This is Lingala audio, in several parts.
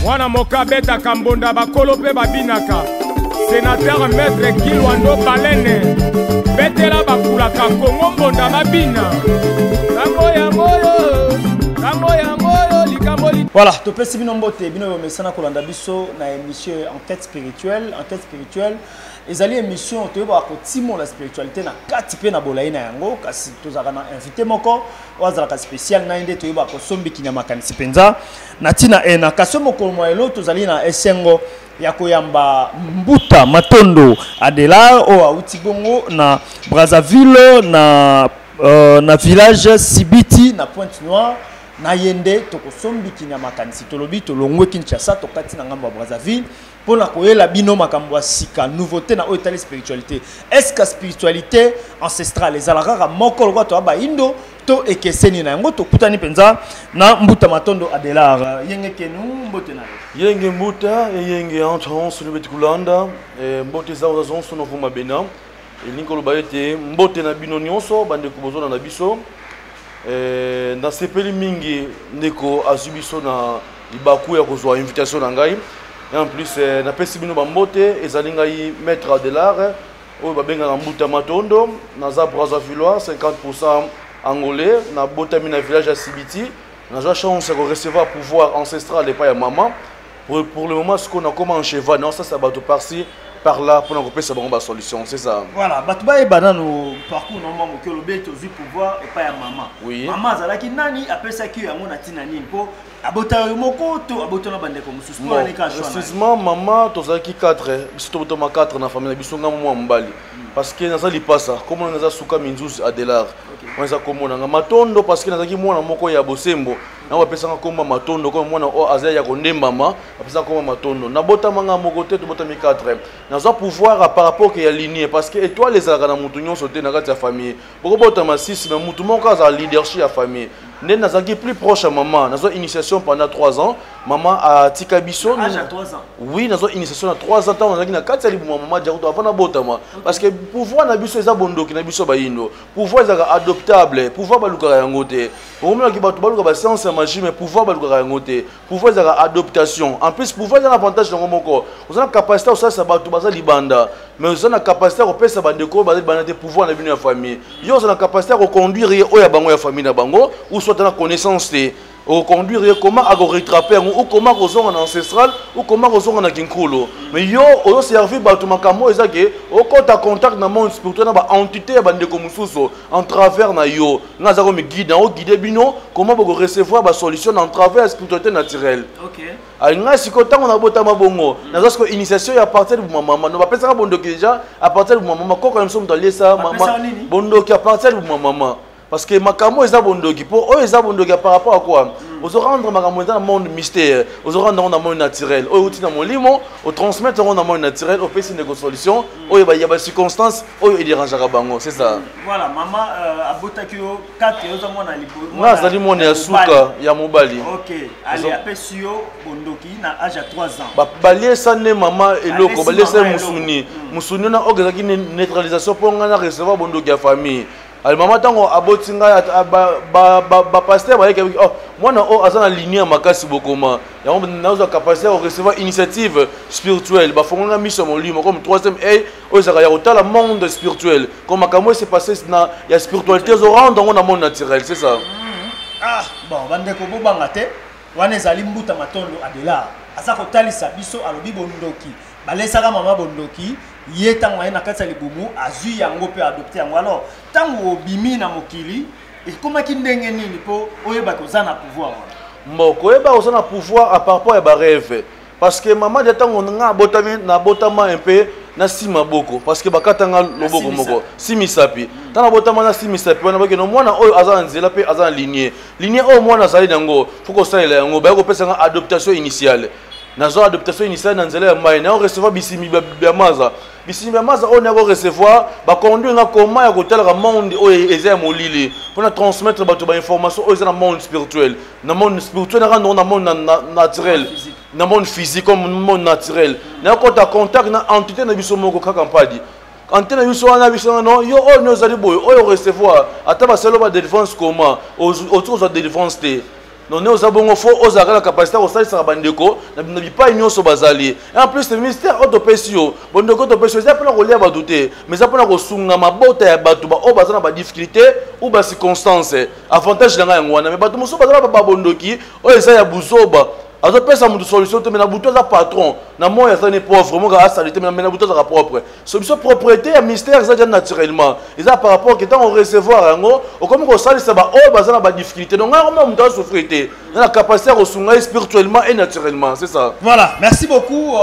Mwana moka abetaka mbonda, bakolo mpe babinaka. Senateur Maître Kilwando Balene, betela bakulaka Kongo mbonda babina. Tango yango oyo, tango yango oyo, likambo li. Voilà, topesi bino mbote, bino bomesana kolanda biso na émission Enquête spirituelle. Enquête spirituelle ezali émission toyebaka kotimola spiritualité na kati mpe na bolai na yango, kasi tozalaka na invité moko oyo azalaka spécial na ye nde toyebaka kosombikinya makanisi mpenza na ntina ena. Kasi mokolo mwa lelo tozali na esengo ya koyamba Mbuta Matondo Adelar oyo awuti bongo na Brazzaville na village Sibiti na Pointe Noire. Na ye nde tokosombikinya makanisi. Tolobi tolongwe Kinshasa, tokati na ngambo ya Brazzaville mpo na koyela bino makambo ya sika, nouveauté na oyo etali spiritualité. Est-ce que spiritualité ancestrale ezalaka kaka moko lokola toya bayindo to ekeseni na yango? Tokutani mpenza na Mbuta Matondo Adelar. Yenge kenu, mbote na yo. Yenge mbuta, yenge entre onso nobeti kulanda, mbote eza oza zonso novuma bena. Elingi koloba ete mbote na bino nyonso bandeko bozona na biso. Nasepeli mingi ndeko azwi biso na libaku ya kozwa invitation na ngai. Et en plus, napesi bino bambote, ezali ngai Maître Adelar oyo babengaka Mbuta Matondo, naza Brazzavillois 50% angolais, nabotami na village ya Sibiti. Nazwa chance ya korecevoir pouvoir ancestral epai ya mama. Pour le moment sikoyo nakoma en cheval, naosasa bato par-ci par-là mpona kopesa bango basolution, c'est ça. Voilà, bato bayeba nano parcours na mwa moke. Olobi ete ozwi pouvoir epai ya mama. Oui. Mama azalaki nani? Apesaki yo yango na ntina nini? Mpo abota yo moko to abota na bandeko mosusu? Mpo aleka choix na ye. Précisément, mama tozalaki 4, biso tobotama 4 na famille na biso, ngambo mwa mobali. Parce que naza lipasa, komona naza Suka Minzuzi Adelar. Wana eza kombo na nga Matondo parce que nazalaki mwana moko ya bosembo. Nango bapesanga kombo Matondo, comme mwana oyo aza ya kondembama, bapesanga kombo Matondo. Nabotama nga moko te, tobotami 4. Nazwa pouvoir par rapport ke ya lignée, parce que étoile ezalaka na mutu nyonso te na kati ya famille. Bokobotama 6, mais mutu moko azala leadership ya famille. Nde nazalaki plus proche ya mama, nazwa initiation pendant 3 ans. Mama atika biso. Âge à 3 ans. Oui, nazwa initiation na 3 ans, ntango nazalaki na kati ya libuma mama Diakuto avant nabotama. Parce que pouvoir na biso eza bondoki na biso bayindo. Pouvoir ezalaka adoptable, pouvoir balukaka yango te. Okomonaki bato baluka ba science ya magie, mais pouvoir balukaka yango te. Pouvoir ezalaka adoptation. En plus, pouvoir eza na avantage yango moko. Oza na capacité ya kosalisa bato baza libanda, mais oza na capacité ya kopesa bandeko oyo baza libanda te pouvoir na bino ya famille. Yo oza na capacité ya koconduire ye oyo ya bango ya famille na bango, ou soit na connaissance te. Okoconduire ye comment akoretrape yango, ou comment akozonga na ancestral, ou comment akozonga na kinkolo. Mais yo ozoservi bato makambo oyo eza ke okota contact na monde spirituel na baentité ya bandeko mosusu en travers na yo. Nga aza komi guide, na oguide bino comment bokorecevoir basolution na en travers ya spiritualité naturelle. Ali ngai sikoyo ntango nabotama bongo, nazwa sikoyo initiation ya partir ya libuma mama. No bapesaka bondoki déjà à partir ya libuma mama. Koko na biso moto aliesa Bapesaka nini? Bondoki à partir ya libuma mama. Parce que makambo eza bondoki, po oyo eza bondoki ya par rapport à quoi? Ozo rendre makambo eza na monde mystère, ozo rendre yango na monde naturel. Oyo euti na molimo, otransmettre yango na monde naturel, opesi ndeko solution oyo ya ba circonstance oyo edérangeaka bango, c'est ça. Voilà, mama abotaki yo 4, yo oza mwana Nga azali mwana ya suka ya mobali. Ok, ale apesi yo bondoki na âge ya 3 ans. Baliesa nde mama eloko, Balesi baliesa mama musuni. eloko. Musuni wana oyo ezalaki neutralisation mpo nga na recevoir bondoki ya famille. Ale mama ntango aboti ngai, bapasteur bayeki, oh, mwana oyo aza na lignée ya makasi bokoma yango, nazwa capacité ya korecevoir initiative spirituelle. Bafongoli nga miso ya molimo comme troisième œil oyo ezalaka ya kotala monde spirituel, comme makambo oyo se passe na ya spiritualité ezorendre yango na monde naturel, c'est ça. Ah, bon, bandeko bobanga te, wana ezali Mbuta Matondo Adelar aza kotalisa biso. Alobi bondoki balesaka mama bondoki, ye ntango aye na kati ya libumu azwi yango mpe adopte yango. Alors ntango obimi na mokili, ekomaki ndenge nini mpo oyebaki oza na pouvoir wana? Bon, koyeba oza na pouvoir à par rapport ya barêve, parce que mama dia ntango nga abotami, nabotama un peu na si maboko, parce que bakatanga loboko moko si misapi. Ntango nabotama na si misapi wana, bakeno mwana oyo aza na nzela mpe aza na lignée. Lignée oyo mwana azali nango, fo kosalela yango. Baya kopesa nga adoptation initiale. Nazwa adoptation initiale na nzela ya mai, nayo recevoir bisimbi bya maza. Bisimbi ya maza oyo nayako recevoir, baconduire nga koma ya kotalaka monde oyo eza ya molili mpona transmettre bato bainformation oyo eza na monde spirituel. Na monde spirituel, naka ndongo na monde naturel, na monde physique comme monde naturel, nakota contact na entité na biso moko kaka mpadi. Entité na biso wana, biso non, yo oyo nde ozali boye, oyo recevoir ata basali ba délivrance, comment otoki kozwa délivrance te? Non, nde oza bongo, fo ozalaka na capacité ya kosalisaka bandeko na bipai nyonso bazali. En plus, mystère oyo topesi yo, bondeko oyo topesi yo, eza mpona kolia bato te, mais eza mpona kosunga mabota ya bato baoyo baza na badifficulté ou bacirconstance. Avantage na ngai yango wana. Mais bato mosusu baza na babondoki oyo eza ya buzoba, azopesa moto solution te, mais na butu aza patron, na moi aza ne pauvre moko asali te, mais na butu azaka propre. So biso, propriété ya mystère eza déjà naturellement, eza par rapport ke ntango recevoir yango, okomi kosalisa baoyo baza na badifficulté. Donc ngai koma moto asouffrir te, na la capacité ya kosunga ye spirituellement et naturellement, c'est ça. Voilà, merci beaucoup,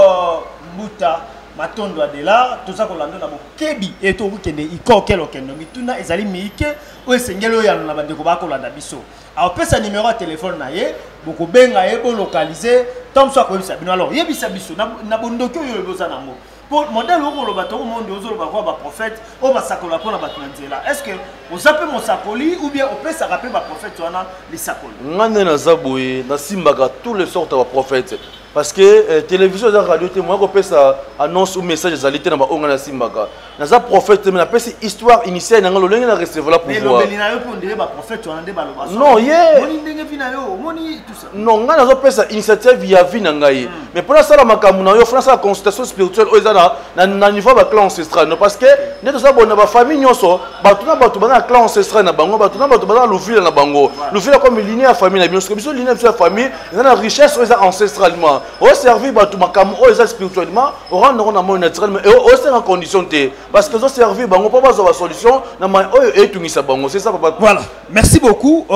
Mbuta Matondo Adela. Toza kolanda na bokebi e tokokende ikokelo okende mituna ezali miike oyo esengeli oyo na bandeko bakolanda biso. Apesa numéro ya telefone na ye, bokobenga ye, bolocaliser ntango mosusu akoyebisa bino. Alors yebisa biso na bondoki oyo olobi oza nango, po modèle okoloba, tokomondi ozoloba kwa baprophète oyo basakola mpona bato na nzela. Est ce que oza mpe mosakoli ou bien opesaka mpe baprophète wana lisakoli? Nga nde naza boye, nasimbaka tous les sortes ya baprophète, parce que télévision eza radio te, moya kopesa annonce ou message ezali te. Na baoyo ngai nasimbaka, naza prophète te, mais napesi histoire initiale na ngai, lolenge na recevoir pouvoir. Elobeli na yo mpo ndenge baprophète wana nde baloba. Non, ye- Omoni ndenge vi na yo, omoni tout ça. Non, ngai nazopesa initiative ya vie na ngai, mais mpo nasala makambo na yo, fo nasala consultation spirituelle oyo eza na niveau ya baclan ancestral. No, parce que nde toza boye, na bafamille nyonso, bato na bato baza na clan ancestral na bango, bato na bato baza na luvila na bango, luvila comme lignée ya famille na bino. Soki biso, lignée na biso ya famille eza na richesse oyo eza ancestralement, oservir bato makambo oyo eza spirituellement, orendre yango na moi naturel, mais osenga condition te, parce que ozoservir bango mpo bazwa basolution na mai oyo etungisa bango. C'est ça, papa. Voilà, merci beaucoup.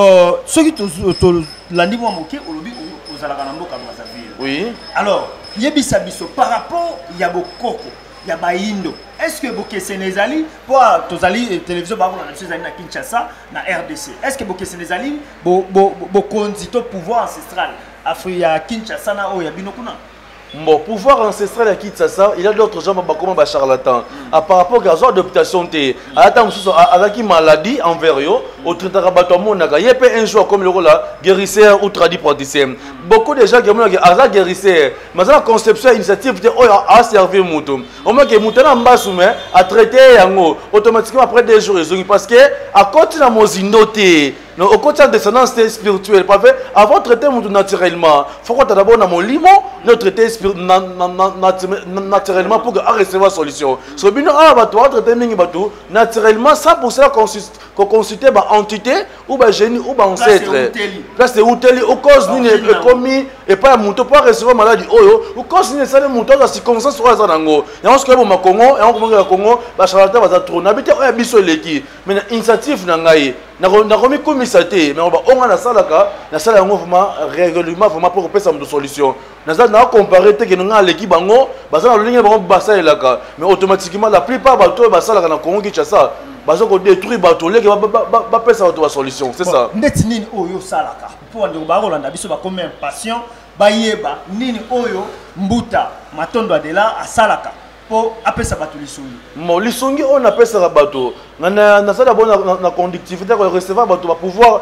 Soki tolandi mwa moke, olobi ozalaka na mboka Brazzaville. Oui. Alors yebisa biso par rapport ya bokoko ya bayindo, est ce que bokesene ezali? Mpo tozali télévision bakolanda biso ezali na Kinshasa, na RDC. Est ce que bokesene ezali, bokonzi to pouvoir ancestral afri ya Kinshasa na oyo ya bino kuna? Bon, pouvoir ancestral ya Kinshasa, il y a d'autres gens bakoma ba charlatan. À par rapport à azwa adaptation te, ata mosusu azalaki maladie envers yo, otraitaka bato, amonaka ye mpe un jour comme lokola guérisseur ou tradipraticien. Beaucoup de gens qui omonaka aza guérisseur, mais aza na conception ya initiative te oyo aservir moto. Omonake moto na mbasu, mais atraité yango automatiquement, après 2 jours ezongi, parce que akoti na mozindo te. Non, okoti en descendance te spirituelle. Parce que avant de traiter moto naturellement, faut kota d'abord na molimo, no traiter naturellement pour que arecevoir solution. So bino awa, bato atraiter mingi bato naturellement sans pour cela koconsulter baentité ou bagénie ou baancêtre. Euteli. Place euteli ou cause nini Origine nango. Ekomi epai ya moto mpo arecevoir maladie oyo, ou cause nini esali moto azwa circonstance oyo aza nango. Yango soki oyeboma Congo, yango komongela Congo, bacharlatan baza trop. Nabi te oyo ya biso eleki, mais na initiative na ngai nakomikumisa te, mais oyo ngai nasalaka, nasala yango vraiment régulièrement, vraiment mpo kopesa moto solution. Naza nakompare te kende ngai aleki bango, baza na lolenge bango basalelaka, mais automatiquement la plupart bato oyo basalaka na Congo Kinshasa baza kodétruire bato oleke bapesa bato basolution, c'est ça. Ndeti nini oyo osalaka mpo bandeko bakolanda biso bakomi impatient bayeba nini oyo Mbuta Matondo Adela asalaka mpo apesa bato lisungi? Bon, lisungi oyo napesaka bato, nasala bo na conductivité ya korecevoir bato bapouvoir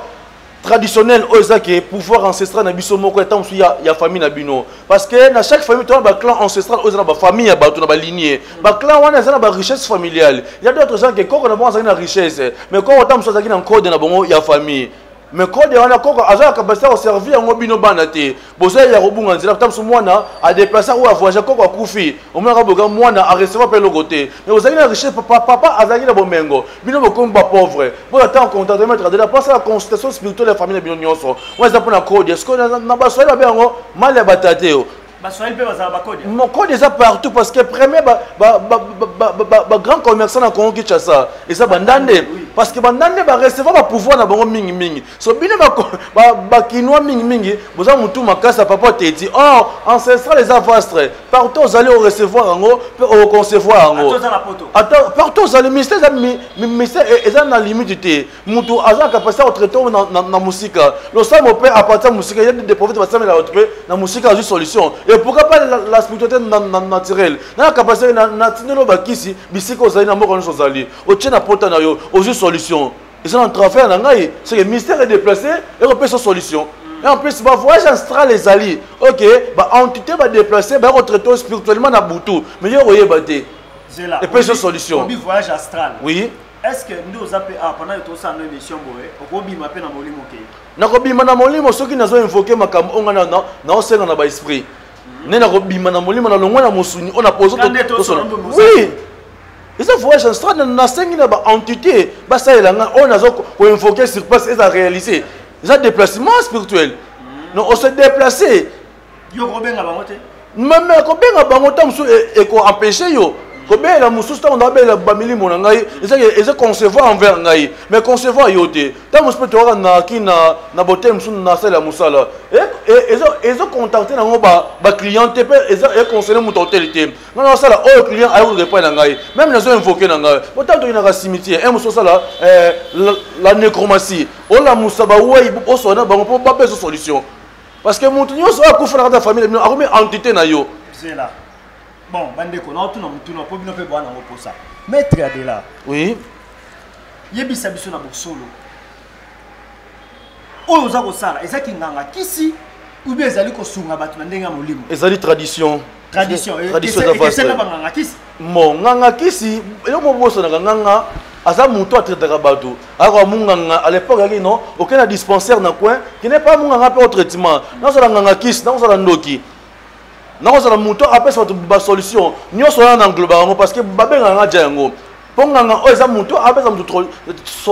traditionnel oyo eza ke pouvoir ancestral na biso moko, ata mosusu ya famille na bino, parce que na chaque famille toza na baclan ancestral oyo eza na bafamille ya bato na balignée. Baclan wana eza na barichesse familiale. Ya d'autres gens ke koko na bango azalaki na richesse, mais koko ata mosusu azalaki na nkode na bango ya famille, mais kode wana koko aza na capacité ya koservir yango bino bana te, boza ya kobunga nzela. Ta mosusu mwana adeplace oyo avoyage, koko akufi, omonaka boka mwana arecevoir mpe eloko te, mais ozalaki na richesse, papa azalaki na bomengo, bino bokomi bapauvre. Boza ntango contacte maître Adela mpo asala consultation spirituelle ya famille na bino nyonso. Wana eza mpona kode. Est ce que na baswahili babe yango mali ya batate o? Baswahili mpe bazala bakode? Mokode eza partout, parce que premier bagrand commerçant na Congo Kinshasa eza bandande, parce que bandande barecevoir bapouvoir na bango mingimingi. So bino bakinois mingimingi boza motu makasi ya papa teti. Or ancestral eza vaste, partout ozali orecevoir yango mpe oconcevoir yango. Ata oza na poto. Ata partout ozali, mystère eza mystère eza na limite te. Motu aza na capacité ya kotraite oyo na mosika, losambo mpe à partir ya mosika. Ya des prophètes basamelaka bato mpe na mosika, azwi solution. Et pourquoi pas la spiritualité naturelle na capacité natindeli bakisi bisika ozali, na mboka nyonso ozali, otie na pota na yo, ozwi solution. Eza na travers na ngai, c'est que mystère est déplacé, ekopesa solution. Et en plus, bavoyage astral ezali, ok, baentité badéplace, baya kotraite spirituellement na butu, mais yo koyeba te. Zela. Epesi solution. Obi voyage astral. Oui. Est ce que nde oza mpe ah, pendant tosala no émission boye, okobima mpe na molimo okei? Nakobima na molimo soki nazo invoke makambo oyo ngai naosenga na baesprit. Nde nakobima na molimo, nalongwa na mosuni oyo napozo. Oui, eza voyage ancestral. Nasengi na baentité basalela ngai oyo nazo koinvoke sur place, eza réalisé, eza déplacement spirituel. Non, ose déplacer. Yo kobenga bango te? Meme kobenga bango, ntango mosusu ekoempêche yo kobelela mosusu. Ntango nabelela bamilimo na ngai, eza concevoir envers ngai, mais concevoir yo te. Ntango mosusu mpe toyaka naki na botel mosusu, nasalela mosala, ezocontacte nango baclient te, mpe econcerne moto hotel te. Ngai nasala oyo client aye korépondre na ngai, même nazo invoke na ngai. Po ntango tokendaka cimetière, mosusu osala la nécromancie, olamusa bawei, osola na bango mpo bapesa solution, parce que moto nyonso oyo akufa na kati ya famille na bino akomi entité na yo. Zela. Bon, bandeko, naotuna motuna mpo bino mpe bwana yango posa. Maître Adela. Oui. Yebisa biso na bosolo, oyo oza kosala eza kinganga kisi ou bien ezali kosunga bato na ndenge ya molimo? Ezali tradition. Tradition. Tradition eza vaste. Banganga kisi. Bon, nganga kisi, eloko mobosanaka, nganga aza moto atraitaka bato, akoka munganga. À l'époque yaki non, okende na dispensaire na coin, kende pa munganga mpe o traitement. Nazala nganga kisi, nakozala ndoki, nakozala moto apesa bato basolution nyonso wana na engloba yango, parce que babengaka nga dia yango. Mpo nganga oyo eza moto apesa moto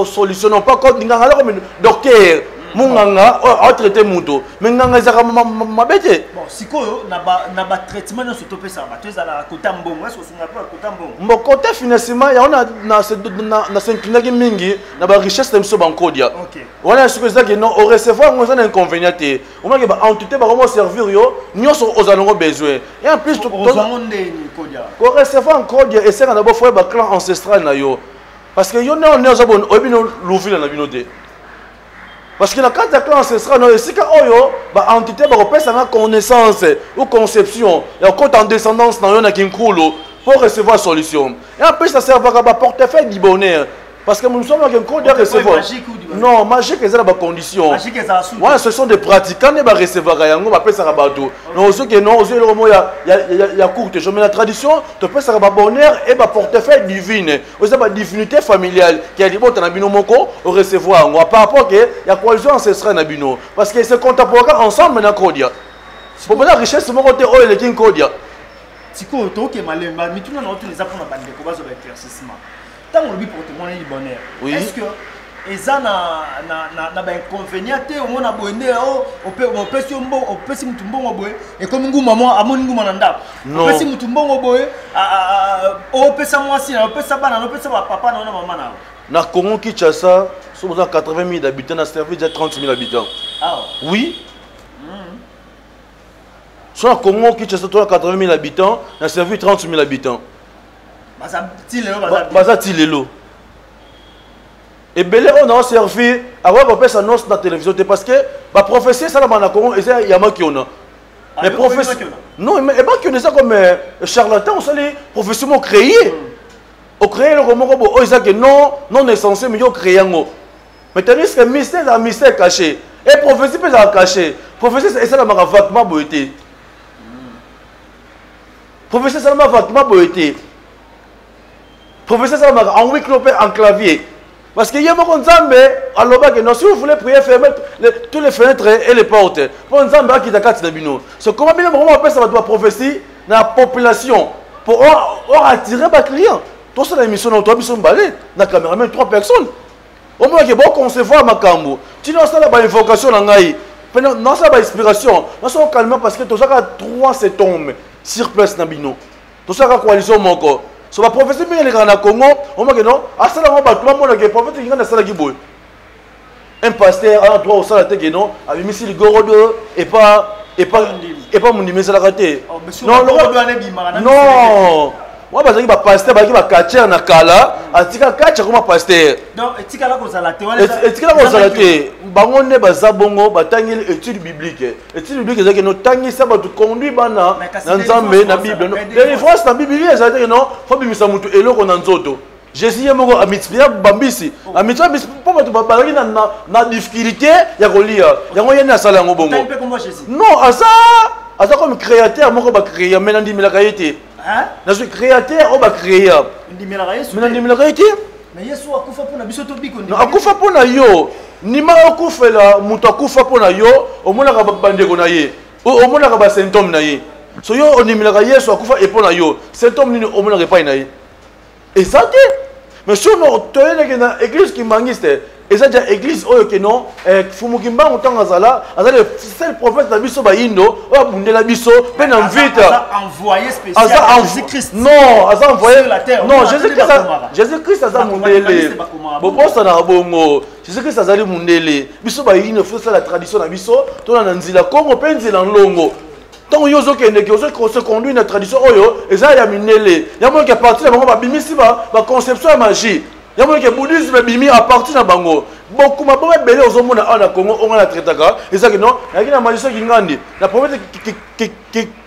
solution, non pas nganga aza comme docteur. Munganga oyo aotraite moto, mais nganga ezalaka mabe te. Bon, sikoyo na batraitement nyonso topesaka bato, ezalaka kota mbongo, est osunga mpe kota mbongo? Mbo côté financement yango na s'inclinaki mingi na barichesse na biso bankodia wana. Soki ezaki non, orecevoir yango eza na inconvénient te. Omaki baentité bakomo servir yo nyonso ozala nango besoin. Et en plus, korecevoir nkodia esenga na bofoye baclan ancestral na yo, parce que yo nde one oza oyebi no luvila na bino te, parce que na kati ya clan ancestral na yo, esika oyo baentité bakopesanga connaissance ou conception ya kokota en descendance na yo na kinkulu pour recevoir solution. Et en plus, ça servaka baportefeuille du bonheur, parce que nous sommes nkodia recevoir. Non, magique eza na bacondition wana, ce sont des pratiquants nde barecevaka yango, bapesaka bato. Non, ozoki non, ozwi eloko moko ya courte chemin. Na tradition, topesaka babonheur et baportefeuille divine, oza badivinité familiale ke ya libota na bino moko, orecevoir yango par rapport ke ya coalition ancestrale na bino, parce que c'est contemporain ensemble na nkodia. Popona richesse moko te oyo eleki nkodia. Sikoyo tokema lemba mituna na otuna, eza mpona bandeko bazwa baéclaircissement. Ntango olobi porte-monnaie du bonheur, est ce que eza na bainconvénient te? Omona boye nde opesi yo mbongo, opesi mutu mbongo boye, ekomi nguma mwa amoni nguma na ndako. Opesi mutu mbongo boye, opesa mwasi na, opesa bana na, opesa bapapa na yo na mama na yo. Na Congo Kinshasa, so boza 80 000 habitants, na service ya 30 000 habitants. Oui, so na Congo Kinshasa toza 80 000 habitants, na service 30 000 habitants. Baza ti lelo ebele oyo nao servir, akoki kopesa nyonso na télévision te, parce que baprophétie esalama na Congo eza ya makiona. Mais prophétie non, mais emakiona eza comme charlatan. Osali prophétie mo créé, ocréé eloko moko bo oyo eza ke non, non essentiel, mais yo ocréé yango. Mais tandis que mystère ezala mystère caché, et prophétie mpe ezala caché. Prophétie esalamaka vaguement boye te. Prophétie esalama vaguement boye te. Prophétie esalamaka en huis clos mpe en clavier, parce que ye moko Nzambe alobaki non, si vous voulez prier, fermez toutes les fenêtres et les portes, mpo Nzambe akita kati na bino. So koma bino moko bapesa bato baprophétie na population pour or attirer baclient. Tosala émission na toa biso mibale na caméraman, trois personnes, omonake boconcevoir makambo ntina osala bainvocation na ngai mpe nasala bainspiration, nasala calme, parce que tozalaka trois setombe sur place na bino, tosalaka coalition moko. So baprophétie mingi elekaka na Congo, omake non, asala yango, bato bamonake prophète ngai nasalaki boye. Un pasteur ana droit kosala te ke non, abimisi ligorodo epa mondimi, ezalaka te. Non, wana bazalaki bapasteur, bazalaki bacatcheur na kala. Atika catch, akoma pasteur. Etikala kozala te. Etikala kozala te. Bango nde baza bongo, batangeli étude biblique. Étude biblique ezalaki no tangisa bato, conduit bana na Nzambe na Bible. Délivrance na Biblia ezalaki te no fo bimisa motu eloko na nzoto. Jésus ye moko amultiplia bambisi, amultiplia bambisi mpo bato bazalaki na difficulté ya kolia yango. Ye nde asala yango bongo. Non, aza comme créateur moko bacréa, mais nandimelaka ye te. Nazwi créateur oyo bacréa, mais nandimelaka ye te. Mais Yesu akufa mpo na biso tobiko. Akufa mpo na yo. Ndima okufela moto akufa mpo na yo, omonaka bandeko na ye, omonaka basymptôme na ye. So yo ondimelaka Yesu akufa epo na yo, symptôme nini omonaka epai na ye? Eza te. Mais sono toyeleke na église kimbangiste, eza dia église oyo ke non, eh, Fumu Kimbangu ntango azala, aza le seul prophète na biso bayindo oyo abundela biso mpe na mvita. Envoyé spécial aza Jésus-Christ. Non, aza envoyé sur la terre. Non, Jésus-Christ, Jésus-Christ aza mundele. Bobosanaka bongo. Jésus-Christ azali mundele. Biso bayindo faut la tradition na biso, tona na nzila Kongo mpe nzila nlongo. Ntango yo ozokendeke, ozose conduire na tradition oyo eza ya mindele. Ya monike partir na bango babimisi baconception ya magie. Ya monike bouddhisme ebimi à partir na bango. Bokuma bongo ebele ozomona awa na Congo, onga na traitaka ezaki non, nayaki na magicien Kingandi, na prophète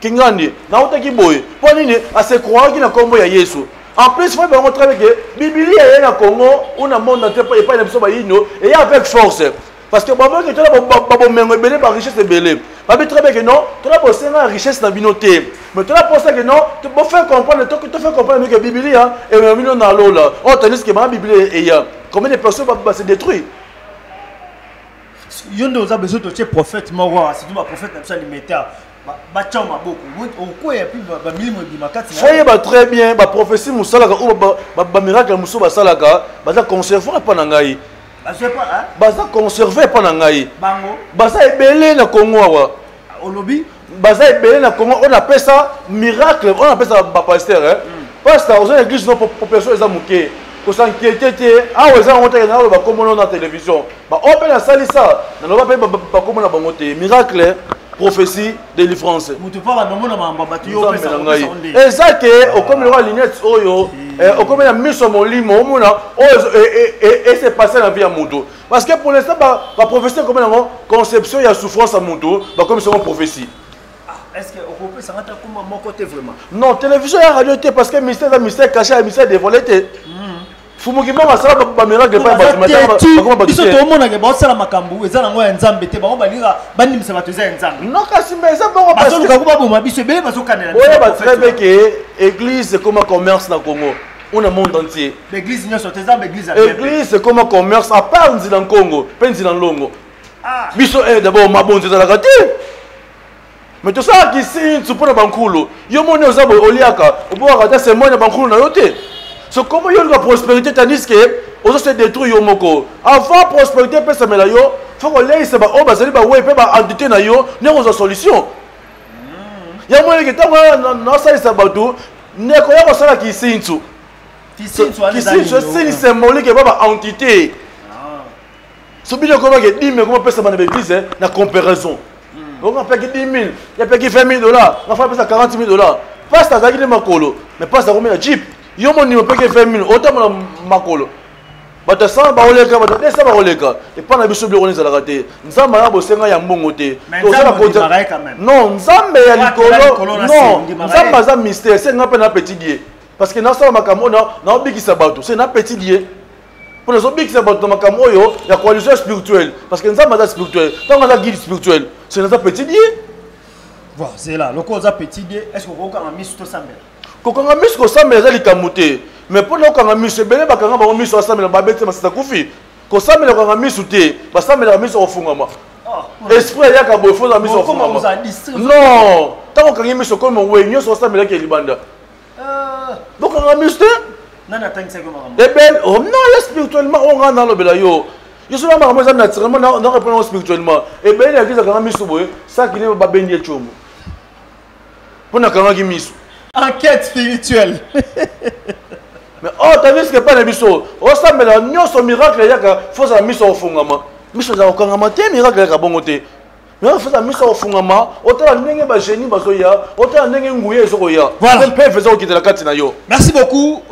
Kingandi, nautaki boye. Mpo nini ase croyaki na kombo ya Yesu? En plus, faut bango très bien que Biblia eye na Congo ou na monde entier epai na biso bayindo eye avec force. Parce que bango ke tola babomengo ebele, ba richesse ebele. Babi très bien que non, tola bosenga richesse na bino te. Mais tola posa que non, bo faire comprendre, to to faire comprendre que Biblia et bino na lola. Oh, tandis que ba Biblia eya. Combien de personnes va se détruire? Yo nde oza besoin totie prophète moko awa, surtout baprophète na biso ya limeta batya maboko okweya mpe bamilimo ebima kati. Faut yeba très bien baprophétie mosalaka oyo, bamiracle mosusu basalaka, baza conserve epa na ngai, baza conserve epa na ngai, baza ebele na Congo awa. Olobi? Baza ebele na Congo oyo napesa miracle, oyo napesa bapasteur. Pasteur, oza na église no, population eza moke, kosankiete te. Awa eza yango teke naloba kombo na télévision, baoyo mpe nasalisa, naloba mpe bakombo na bango te. Miracle, prophétie, délivrance. Moto mpo bandomona makambo bato yo. Nzambe na ngai, eza ke okomi lokola lunette oyo okomi na miso ya molimo, omona oyo ese passe na vie ya moto. Parce que pour l'instant baprophétie ekomi nango conception ya souffrance ya moto, bakomisa yango prophétie. Est-ce que okopesanga ta komba moko te vraiment? Non, télévision ya radio te, parce que mystère eza mystère caché, ya mystère dévoilé te. Fumuki moko asala bamiracle epai bato, biso tomonake baosala makambo eza nango ya Nzambe te. Bango balingaka bandimisa bato eza ya Nzambe. Non, kasi mais eza bongo. Bazoluka ko baboma biso, ebele bazokanela. Oyeba très bien ke église ekoma commerce na Congo ou na monde entier. Baeglise nyonso te eza baeglise. Église ekoma commerce, à part nzila Nkongo mpe nzila Nlongo. Biso d'abord mabonzi ezalaka te, mais tosalaka kisinsu mpo na bankulu. Yo moni oza boye, oliaka, obwakaka ata semoi na bankulu na yo te. So comment yo oluka prospérité tandis que ozo se détruire yo moko? Avant prospérité epesamela yo, faut koleisa baoyo bazali bawei mpe baentité na yo ndenge kozwa solution. Yango moneke ntango nasalisa bato, ndeko ya kosala kisinsu. Kisinsu esini symbolique eba baentité. So bino ekomaki dime ekoma pesama na baeglise na comparaison. Donc apeki 10 000, yapeki 20 000 $, nga apesa 40 000 $. Pasteur azalaki nde makolo, mais pasteur akomi na jeep. Yo mondimi opeki 20 000, otambola makolo. Bato ya 100 bakoleka, bato ya 200 bakoleka. Epai na biso biloko wana ezalaka te. Nzambe aya bosenga ya mbongo te. Non, Nzambe ya likolo, non, Nzambe aza mystère. Se nga mpe na petit die, parce que nasala makambo oyo, naobikisa bato, se na petit die mpo nazobikisa bato na makambo oyo ya coalition spirituelle, parce que Nzambe aza spirituel. Ntango aza guide spirituel, se naza petit die. Bon, c'est là loko oza petit die, est ce que okokanga miso tosambela? Kokanga miso kosambela eza likambo te, mais mpo na kokanga miso, ebele bakanga bango miso, asambela, babeti masasa, kufi. Kosambela kokanga miso te, basambelaka miso kofungama. Esprit ayaka boye, foza miso kofungama. Non, ntango okangi miso, komi mowei nyonso osambelaki libanda. Bokanga miso te. Nani atangisaki makambo? Ebele. Oh, non, ye spirituellement oyo ngai nalobela yo, yo soki makambo eza naturellement, na répondre spirituellement. Ebele na église akanga miso boye, saki ne babendi ye tshombo mpo nakangaki miso. Enquête spirituelle. Mais oh, tandis que epai na biso osambela nyonso, miracle eyaka, fozala miso ofungama. Miso ezala kokangama te, miracle eyaka bongo te. Mais fozala miso ofungama, otala ndenge bagenie bazoya, otala ndenge nguya ezokoya, mpe eza kokitela kati na yo. Merci beaucoup,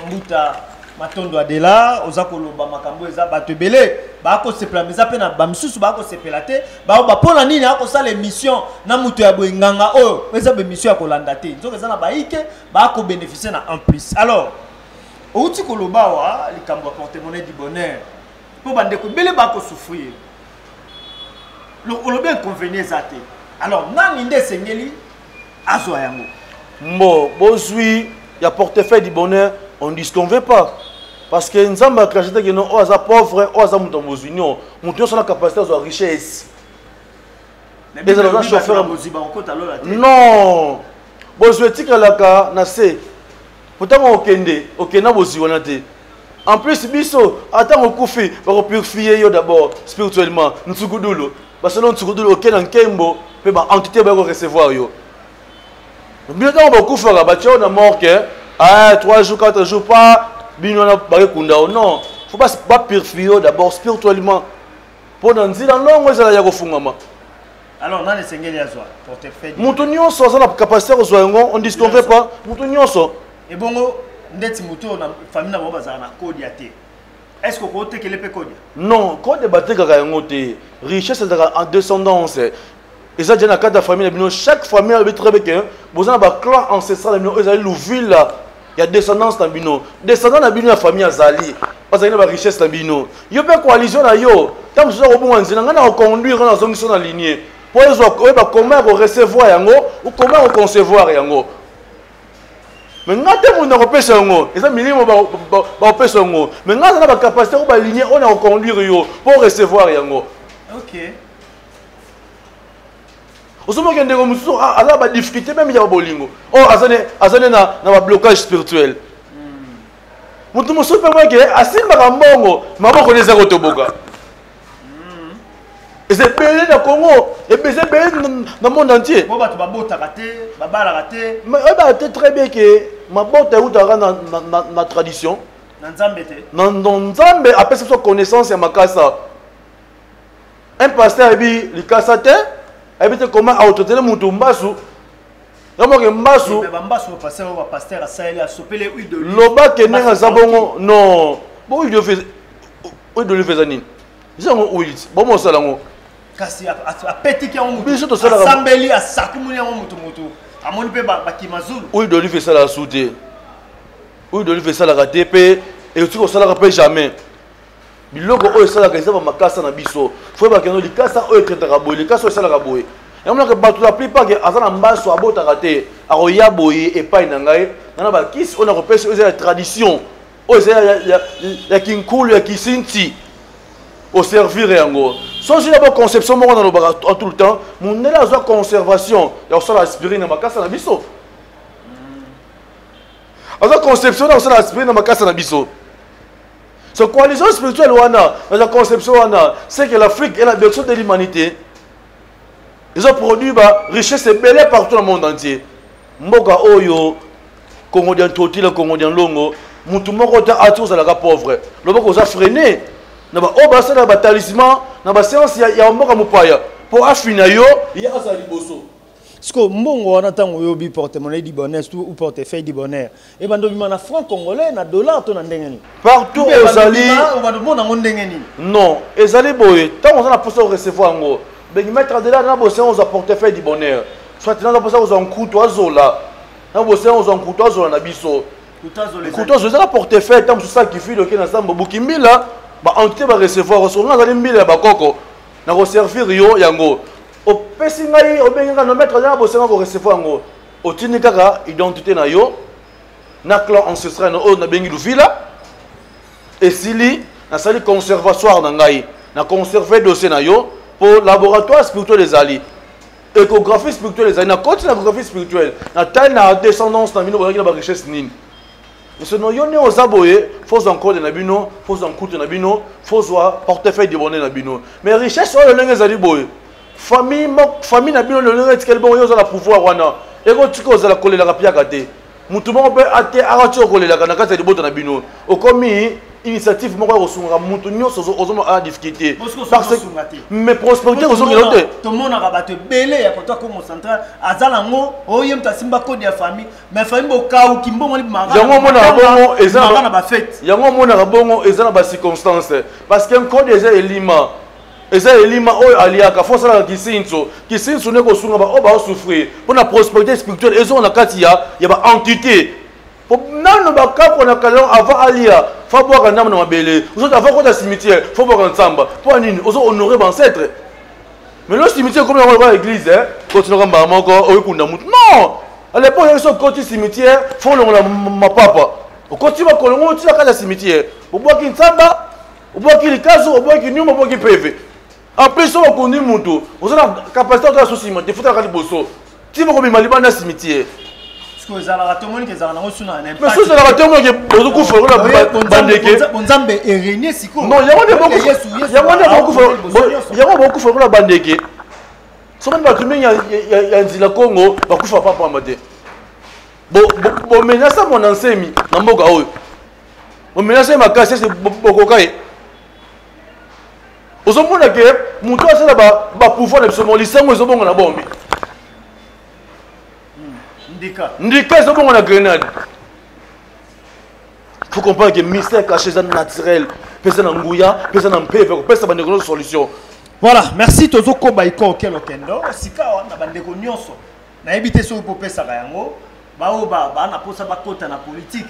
Mbuta Matondo Adela. Oza koloba makambo eza bato ebele bakosepela, mais eza mpe na bamisusu bakosepela te. Baoba mpona nini akosala émission na moto ya boye, nganga oyo? Eza baémission ya kolanda te, nzoka eza na bayike bakobénéficie na en plus. Alors, outi koloba awa likambo ya porte-monnaie du bonheur, mpo bandeko ebele bakosouffrir. Olobi inconvénient eza te. Alors, nani nde esengeli azwa yango? Mbo bozwi ya portefeuille du bonheur, on disconvient pas. Parce que Nzambe aclashe te que non, oyo aza pauvre, oyo aza moto ya bozwi. Non, moto nyonso na capacité azwa richesse. Ezala oza chauffeur. Non, bozwi etikalaka na se. Potango okende, okende na bozwi wana te. En plus biso ata okufi bakopurifie yo d'abord spirituellement ntsukudulu basolo ntsukudulu okende na nkembo mpe baentité baya korecevoir yo. Bino ntango bokufaka batia yo na morgue, ah, 3 jours 4 jours pas bino wana bakekunda yo. Non, faut bapurifie yo d'abord spirituellement mpo na nzela longo ezala ya kofungama. Alors nani esengeli azwa portefeuille? Moto nyonso aza na capacité ya kozwa yango, on disconvient pas moto nyonso. Ebongo ndeti moto oyo na famille na bango bazala na kodia te, est ce que okotekele mpe kodia? Non, kode batekaka yango te. Richesse ezalaka en descendance, eza déjà na kati ya famille na bino. Chaque famille alobi très bien que boza na baclan ancestral na bino oyo ezali luvila ya descendance na bino. Descendant na bino ya famille azali, bazali na barichesse na bino. Yo mpe coalition na yo, ntango mosusu akobunga nzela, ngai na koconduire, nazongisi na lignée mpo ezwa oyeba comment ya korecevoir yango ou comment ya koconcevoir yango. Mais nga te moto nakopesa yango, eza milimo bakopesa yango. Mais nga aza na bacapacité oyo balignée oyo na koconduire yo mpo recevoir yango. Ok. Ozomoke ndeko mosusu aza na badifficulté meme ya babolingo oyo aza ne na bablocage spirituel. Moto mosusu mpe moke asimbaka mbongo, maboko ne eza kotoboka. Eza ebele na Congo, eza ebele na monde entier. Po bato babotaka te, babalaka te. Mais oyebaka te très bien ke mabota eutaka na tradition. Na Nzambe te. Na Nzambe apesi biso connaissance ya makasa. Un pasteur ayebi likasa te, ayebi te comment aototele mutu mbasu. Yamoke mbasu. Bambasu pasteur oyo pasteur asaleli, asopele huile d'olive. Loba ke ndenge aza bongo, non. Bo huile d'olive, huile d'olive eza nini? Eza yango huile, bomo osala yango. Kasi apetiki yango mutu. Biso tosalaka. Asambeli, asakumuli yango mutu mutu. Amoni mpe bakima zulu. Huile d'olive esalaka su te. Huile d'olive esalaka te mpe ekoki kosalaka mpe jamais. Biloko oyo esalaka eza bamakasa na biso. Fo yebaka yango, likasa oyo ekretaka boye, likasa oyo esalaka boye. Yango monaka bato la plupart ke aza na mbaso abotaka te, akoya boye epai na ngai nga na bakisi oyo nakopesa, oyo eza ya tradition, oyo eza ya kinkulu ya kisinti, oservir yango. Soki na bo conception moko nalobaka tout le temps, mondele azwa conservation ya kosala aspirine na makasa na biso, azwa conception ya kosala aspirine na makasa na biso. So coalition spirituelle wana, dans la conception wana, c'est que l'Afrique est la berceau de l'humanité. Ils ont produit ba richesse ebele partout dans le monde entier. Mboka oyo Congo dia Ntotila, Congo dia Longo, mutu moko ta ati ozalaka pauvre. Loboko oza freiné na ba oyo basala ba talisman na ba séance ya mboka mopaya po afina yo ye azala liboso. Siko mbongo wana ntango oyobi porte-monnaie du bonheur ou portefeuille du bonheur, ebanda obima na franc congolais, na dollar to na ndenge nini? Partout ozali obanda omona yango ndenge nini? Non, ezali boye, ntango oza na mposa orecevoir yango, bengi maître Adela na bosenga ozwa portefeuille du bonheur, soit naza mposa kozwa nkutu azola na bosenga kozwa nkutu azola na biso. Nkutu azola eza na portefeuille. Ntango mosusu sakifili oke na zamba obuki mbila, baentité barecevoir. Soki nga azali mbila ya bakoko, na koservir yo yango. Opesi ngai, obengi ngai no maître Adela na bosenga korecevoir yango, otindi kaka identité na yo na clan ancestral na oyo nabengi luvila. Esili, nasali conservatoire na ngai, na conserve dossier na yo po laboratoire spirituel ezali, échographie spirituelle ezali. Na koti na échographie spirituelle, natali na descendance na bino, bozalaki na barichesse nini. Sono yo nde oza boye, fozwa nkode na bino, fozwa nkutu na bino, fozwa portefeuille de bonheur na bino. Mais richesse oyo ndenge ezali boye, famille na bino lolenge etikali bongo, yo oza na pouvoir wana, ekotika ozala kolelaka piaka te. Motu moko mpe ate akati okolelaka na kati ya libota na bino. Okomi initiative moko ya kosungaka motu nyonso ozomona ana difficulté. Mais prospérité kozongela te. Tomonaka bato ebele ya kota Congo Central aza nango oyo ye moto asimba code ya famille, mais famille bokauki mbongo yango omonaka bongo eza na bafete. Yango omonaka bongo eza na bacirconstance, parce que nkode eza elima, eza elima oyo aliaka fo asalaka kisinso. Kisinso nde kosunga baoyo baosouffrir mpo na prospérité spirituelle ezonga na kati ya baentité. Po nano bakako na kalon avant alia fo abwaka ndambo na mabele. Ozoti avant kota cimetière fo bwaka nsamba. Mpo ya nini? Ozo honore bancêtre. Mais lo cimetière ekomi yango lokola église, kotinaka mbala moko oyekunda mutu. Non, à l'époque oyaki so okoti cimetière fo olongola mapapa. Okoti makolo ngo oti na kati ya cimetière, obwaki nsamba, obwaki likazu, obwaki nyuma, obwaki peve. En plus soki okundi mutu, oza na capacité otala so nsima te, futalaka liboso ti bokobima libanda ya cimetière. Ezalaka tomoni ke ezalaka nango suna na mais soki ezalaka te omonake bozokufa lokola bandeke. Bonzambe erenie sikoyo. Non, yango nde yango nde bokufa, yango bokufa lokola bandeke. Soki bato mingi ya nzila Congo bakufa papamba te, bomenasa mwana nsemi na mboka oyo, bomenasa ye makasi ese bokoka ye. Ozomona ke moto asala bapouvoir na biso mo lisango ezobonga na bombi. Ndika ndika ezobonga na grenade. Faut comprendre que mystère caché eza naturel, mpe eza na nguya, mpe eza na mpeve kopesa bandeko nyonso solution. Voilà, merci. Tozokoba iko okelo kendo sika na bandeko nyonso. Nayebi te soki popesaka yango, baoyo baa na mposa bakota na politique,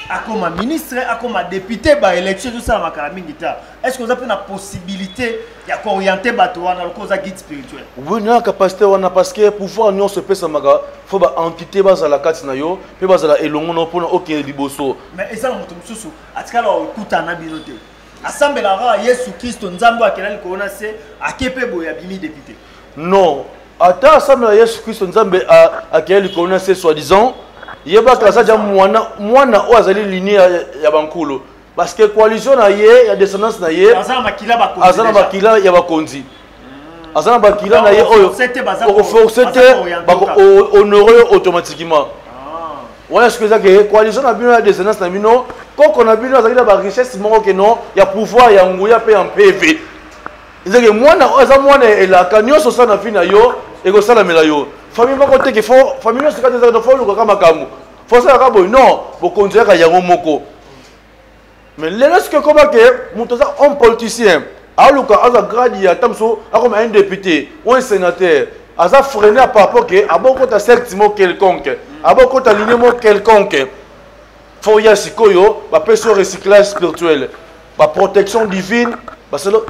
akoma ministre, akoma député, baélection ezosalama kala mingi ta. Est ce que oza mpe na possibilité ya kooriente bato wana lokola oza guide spirituel? Oui, na capacité wana, parce que pouvoir nyonso epesamaka, fo baentité bazala kati na yo mpe bazala elongo na yo mpona okende liboso. Mais eza na moto mosusu atikala okutana na bino te, asambelaka kaka Yesu Kristo, Nzambe oyo akela likolo na se, ake mpe boye abimi député. Non, ata asambela Yesu Kristo, Nzambe akela likolo na se, soi-disant, yebaka aza ja mwana, mwana oyo azali linie ya bankulu, parce que coalition na ye ya descendance na ye aza na makila bakonzi. Aza na makila ya bakonzi, aza na bakila na ye oyo okoforce te, bakohonore yo automatiquement. Wana soki eza ke coalition na bino ya descendance na bino, koko na bino azalaki na barichesse moko ke non ya pouvoir, ya nguya mpe ya mpeve, ezake mwana oyo aza mwana ya elaka nyonso osala na vie na yo ekosalamela yo. Famille moko te ke fo famille nyonso kati ezaka fo olukaka makambo, fo osalaka boye. Non, bokonzi yaka yango moko. Mais lelo soki ekoma ke moto aza homme politicien, aluka aza grade ya ata mosusu akoma un député ou un sénateur, aza freiné par rapport ke abokota secte moko quelconque, abokota ligne moko quelconque, fo ya sikoyo bapesi yo recyclage spirituel, baprotection divine, basolo,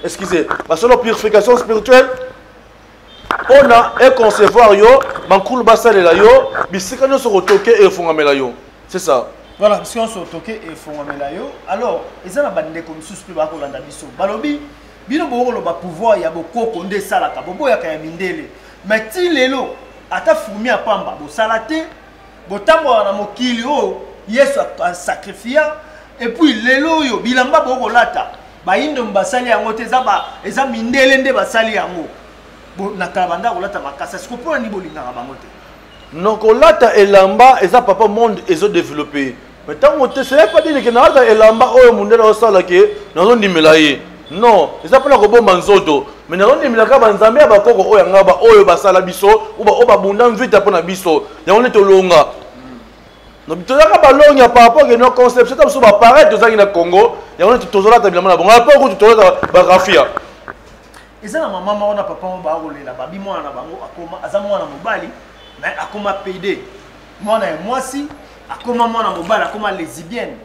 excusez, basolo purification spirituelle mpona econcevoir yo, bankulu basalela yo bisika nyonso kotoke efongamela yo. C'est ça. Voilà, biso nyonso otoke efongwamela yo. Alors eza na bandeko mosusu mpe bakolanda biso, balobi bino bokoloba pouvoir ya bokoko nde esalaka, boboyaka ya mindele, mais ti lelo ata fourmi ya pamba bosala te, botambolaka na mokili oyo Yesu asakrifia. Et puis lelo oyo bilamba bokolata, bayindomi basali yango te, eza mindele nde basali yango. Na kala banda kolata makasa, siko mpona nini bolingaka bango te? Non, kolata elamba eza papa monde ezodéveloppe, mais ntango te, cela pas dire ke nalata elamba oyo mondele osala ke nazondimela ye. Non, eza mpona kobomba nzoto, mais nazondimela kaka banzambe ya bakoko oyo yanga ba oyo basala biso, oyo babunda mvita mpona biso, yango nde tolonga. Tozalaka balongi par rapport ke no conception ta biso bapareil tozalaki na Congo, yango nde tozolata bilamba na bango apo kutu tolata barafia. Eza na mama moko na papa moko bakolela, babi mwana na bango akoma, aza mwana mobali mais akoma PD, mwana ya mwasi akoma mwana mobali, akoma lesbienne.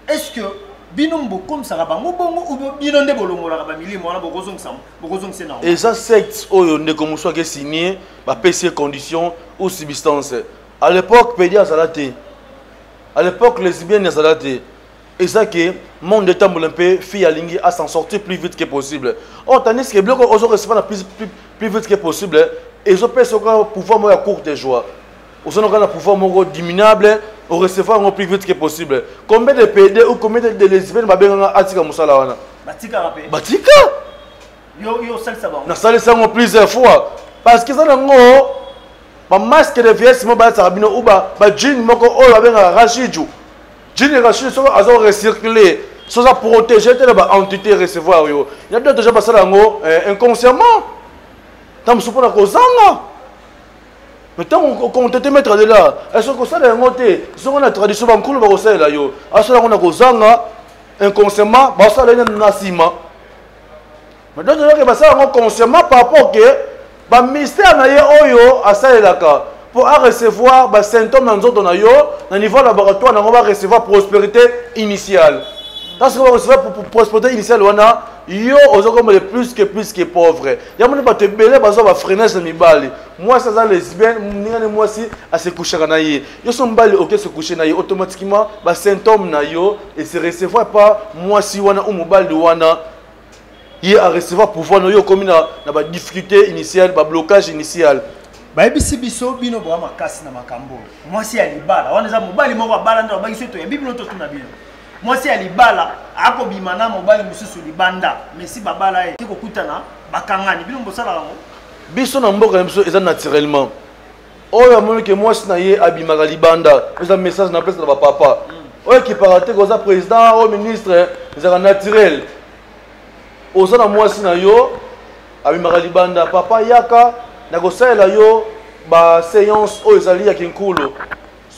Est ce que bino bokomisaka bango bongo ou bino nde bolongolaka bamilimo wana, bokozongisa na? Eza secte oyo ndeko mosusu ake signe, bapesi ye condition ou substance. À l'époque PD azala te, à l'époque lesbienne azala te. Eza ke monde etambola mpe fille alingi à s'en sortir plus vite que possible. Or tandis que biloko ozo recevoir na plus, plus, plus vite que possible ezopesa oka pouvoir moko ya courte joie, ozonaka na pouvoir moko diminuable, orecevoir yango plus vite que possible. Combien de PD ou combien de lesbienne babenganga atika mosala wana? Batikaka mpe. Batika. Yo osalisa bango? Nasalisa yango plusieurs fois, parce que eza nango bamasque de vieillesse moko balataka bino ou bajean moko oyo babengaka rachiju, jean rachiju. Soki aza recircule, soki aza protégé te na baentité recevoir yo ya bino, déjà basala yango inconsciemment, ntango mosusu mpona kozanga. Mais ntango okontete maître de l'art, est-ce kosala yango te? Songo na tradition bankulu bakosalela yo, asala yango na kozanga, inconsciemment basala ye na nsima. Mais donc ezalaki basala yango consciemment par rapport ke bamystère na ye oyo asalelaka mpo arecevoir basymptôme na nzoto na yo na niveau ya laboratoire nango, barecevoir prospérité initiale. Parce que barecevoir prospérité initiale wana, yo oza comme le plus que pauvre. Yamoni bato ebele bazwa bafreinage na mibali. Mwasi aza lesbienne, moninga ne mwasi asekushaka na ye. Yo so mobali oke se coucher na ye, automatiquement basymptôme na yo e se recevoir pa mwasi wana ou mobali wana. Ye a recevoir pouvoir na yo, okomi na badifficulté initiale, bablocage initial. Bayebisi biso bino boya makasi na makambo oyo. Mwasi ya libala wana eza mobali moko abala nde babaki so toyebi bino, totuna bino. Mwasi ya libala akobima na mobali mosusu libanda, mais si babala ye te, kokutana bakangani, bino bosalaka yango? Biso na mboka na biso eza naturellement. Oyo amoni ke mwasi na ye abimaka libanda, eza message na pesa na bapapa. Oyo ekipaka te koza président oyo ministre, ezalaka naturel. Oza na mwasi na yo abimaka libanda, papa yaka na kosalela yo baséance oyo ezali ya kinkulu.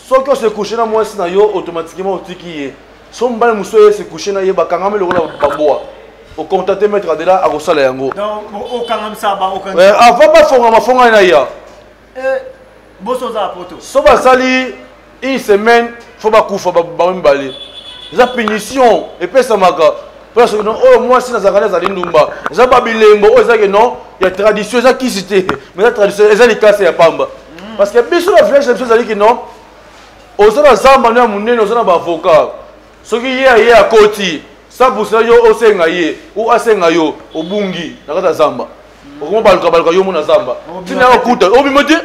Soki ose couche na mwasi na yo, automatiquement otiki ye. So mobali mosusu oyo ese couche na ye, bakangami lokola babwa. Ocontacte maître Adela, akosala yango. Donc okangamisa ba Avant bafongama fongani na ya. Boso oza poto. So basali une semaine, fo bakufa bango mibale. Eza punition epesamaka mpona soki non oyo mwasi nazalaka nde azali ndumba. Eza babilembo oyo ezaki non ya tradition, eza kisi te, mais eza tradition, eza likasa ya pamba. Parce que biso na village na biso ezaliki non, oza na zamba no ya monene, oza na baavocat. Soki ye aye akoti sabusa yo, osenga ye ou asenga yo, obungi na kati ya zamba, okoma baluka baluka yo mona zamba ntina ya okuta obima te.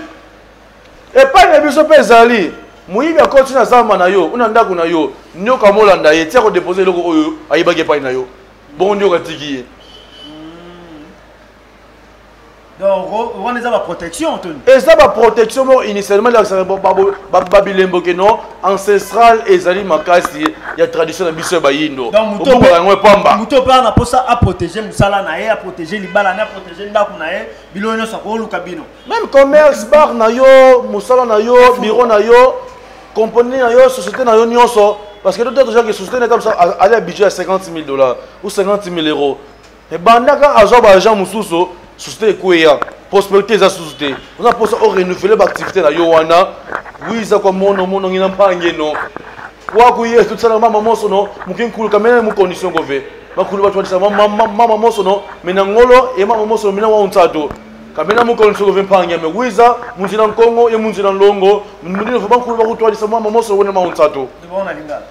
Epai na biso mpe ezali moyibi akoti na zamba na yo una ndako na yo, nyoka molanda ye tia kodepose eloko oyo ayibaki epai na yo, bongo nyoka atiki ye. Donc wana eza baprotection toni? Eza baprotection moko initialement elakisaka babilembo ke non ancestral ezali makasi ya tradition na biso ya bayindo. Obungaka yango epamba. Moto mpe ana mposa aprotege mosala na ye, aprotege libala na ye, aprotege ndako na ye, biloko nyonso, akoluka bino. Même commerce, bar na yo, mosala na yo, bureau na yo, compagnie na yo, société na yo nyonso. Parce que peut-être déjà que société na comme ça ali ya budget ya 50 000 $ ou 50 000 €, ebandaka azwa baagent mosusu, société ekweya, prospérité eza susu te. Oza mposa orenouveler baactivité na yo wana, wiza kwa mono mono ngina mpangeno waku ye tutsala mama mosono mukinkulu kamene mu condition kove bakulu batwadisa mama mosono mena ngolo ye mama mosono mina wa untsato kamena mu condition kove mpange me wiza munzila nkongo ye munzila nlongo mundino fo bankulu bakutwadisa mama mosono wena ma untsato. Bona lingala.